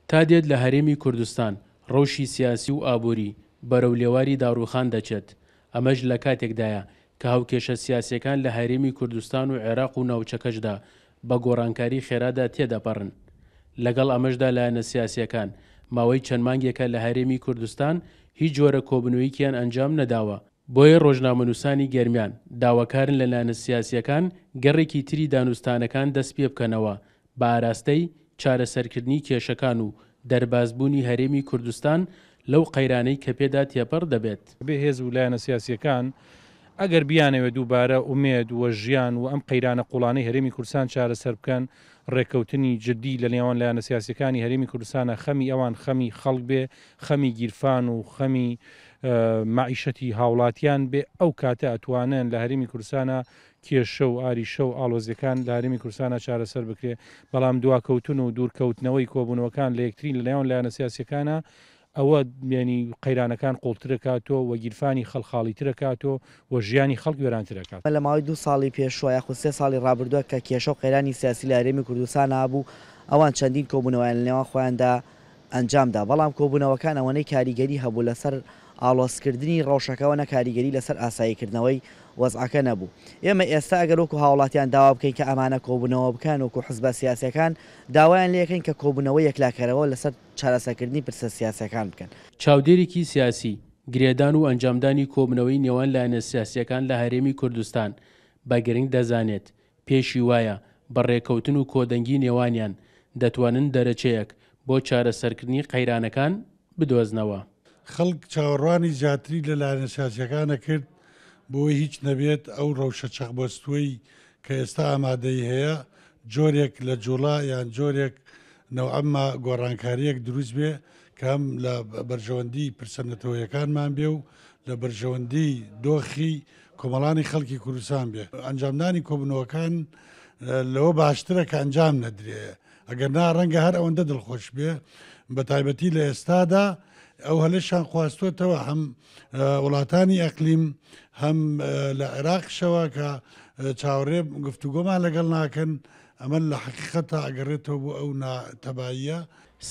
تا دێت لە هەرێمی کوردستان ڕەوشی سیاسی و ئابووری بەرەو لێواری داڕووخان دەچێت، ئەمەش لە کاتێکدایە کە هاوکێشە سیاسییەکان لە هەرێمی کوردستان و عێراق و ناوچەکەشدا بە گۆڕانکاری خێرادا تێدەپەڕن. لەگەڵ ئەمەشدا لایەنە سیاسییەکان ماوەی چەند مانگێکە لە هەرێمی کوردستان هیچ جۆرە کۆبنەوەیکیان ئەنجام نەداوە، بۆیە ڕۆژنامەنووسانی گەرمیان داواکارن لە لایەنە سیاسییەکان گەڕێکی تری دانوستانەکان دەستپێبکەنەوە بە ئاراستەی چارەسەرکردنی کێشەکان و دەربازبوونی هەرێمی کوردستان لەو قەیرانەی کە پێدا تێپەڕ دەبێت. بێ هێز و لایەنە سیاسییەکان ئەگەر بیانەوێت دووبارە ئومێد و ژیان و ئەم قەیرانە قوڵانەی هەرێمی کوردستان چارەسەر بکەن، ڕێککەوتنی جدی لە نێوان لایەنە سیاسییەکانی هەرێمی کوردستانە خەمی ئەوان خەمی خەڵک بێ، خەمی گیرفان و خەمی مەعیشەتی هاوڵاتیان بێ، ئەو کاتە ئەتوانن لە هەرێمی کوردستانا کێشە و ئاریشە و ئاڵۆزیەکان لە هەرێمی کوردستانا چارەسەر بکرێ، بەڵام دواکەوتن و دوورکەوتنەوەی کۆبوونەوەکان لە یەکتری لە نێوان لایەنە سیاسیەکانا ئەوە یانی قەیرانەکان قوڵترەکاتۆ و گیرفانی خەڵک خاڵیترەکاتۆ و ژیانی خەڵک وێرانترەکات. لە ماوەی دوو ساڵی پێشووە یاخود سێ ساڵی ڕابردووە کە کێشە و قەیرانی سیاسی لە هەرێمی کوردستانا هەبوو، ئەوان چەندین کۆبوونەوەیان لە نێوان خۆیاندا ئەنجامدا، بەڵام کۆبوونەوەکان ئەوەنەی کاریگەری هەبوو لەسەر ئاڵۆزکردنی ڕەوشەکە ئەوەنە کاریگەری لەسەر ئاساییکردنەوەی وەزعەکە نەبوو. ئێمە ئێستا ئەگەر وەکو هاوڵاتیان داوا بکەین کە ئەمانە کۆبوونەوە بکەن، وەکو حزبە سیاسیەکان داوایان لێکەین کە کۆبوونەوەی یەکلاکەرەوە لەسەر چارەسەرکردنی پرسە سیاسیەکان بکەن. چاودێرێکی سیاسی، گرێدان و ئەنجامدانی کۆبوونەوەی نێوان لایەنە سیاسیەکان لە هەرێمی کوردستان بە گرنگ دەزانێت، پێشی وایە بە ڕێککەوتن و کۆدەنگی نێوانیان دەتوانن دەرەچەیەک بۆ چارەسەرکردنی قەیرانەکان بدۆزنەوە. خەڵک چاوەڕوانی زیاتری لە لایەنە سیاسییەکان ئەکرد بۆی هیچ نەبێت ئەو ڕەوشە چەقبەستووەی کە ئێستا ئامادەیی هەیە جۆرێک لە جوڵە یان جۆرێک نەوعەمما گۆڕانکارییەک دروست بێ کە هەم لە بەرژەوەندی پرسە نەتەوەیەکانمان بێ و لە بەرژەوەندی دۆخی کۆمەڵانی خەڵکی کوردستان بێ. ئەنجامدانی کۆبوونەوەکان لەوە باشترە کە ئەنجام نەدرێ. ئەگەر نا ڕەنگە هەر ئەوەندە دڵخۆش بێ. بە تایبەتی لە ئێستادا ئەو هەلەشیان خواستووەتەوە هەم وڵاتانی ئەقلیم هەم لە عێراقیشەوە کە چاوەڕێ گفتوگۆمان لەگەڵ ناکەن. ئەمە لە حەقیقەتا ئەگەڕێتەوە بۆ ئەو ناتەباییە.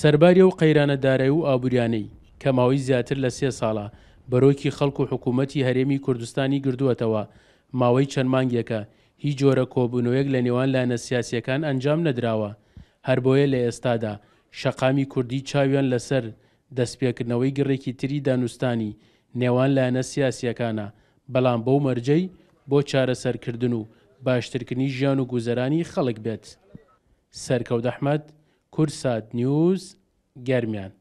سەرباری ئەو قەیرانە دارایی و ئابووریانەی کە ماوەی زیاتر لە سێ ساڵە بەرۆکی خەڵک و حکوومەتی هەرێمی کوردستانی گردووەتەوە، ماوەی چەند مانگێکە هیچ جۆرە کۆبوونەوەیەک لە نێوان لایەنە سیاسییەکان ئەنجام نەدراوە، هەربۆیە لە ئێستادا شەقامی کوردی چاویان لەسەر دەستپێکردنەوەی گڕێکی تری دانوستانی نێوان لایەنە سیاسییەکانە، بەڵام بەو مەرجەی بۆ چارەسەرکردن و باشترکردنی ژیان و گوزەرانی خەڵک بێت. سەرکەوت ئەحمەد، کوردسات نیوز، گەرمیان.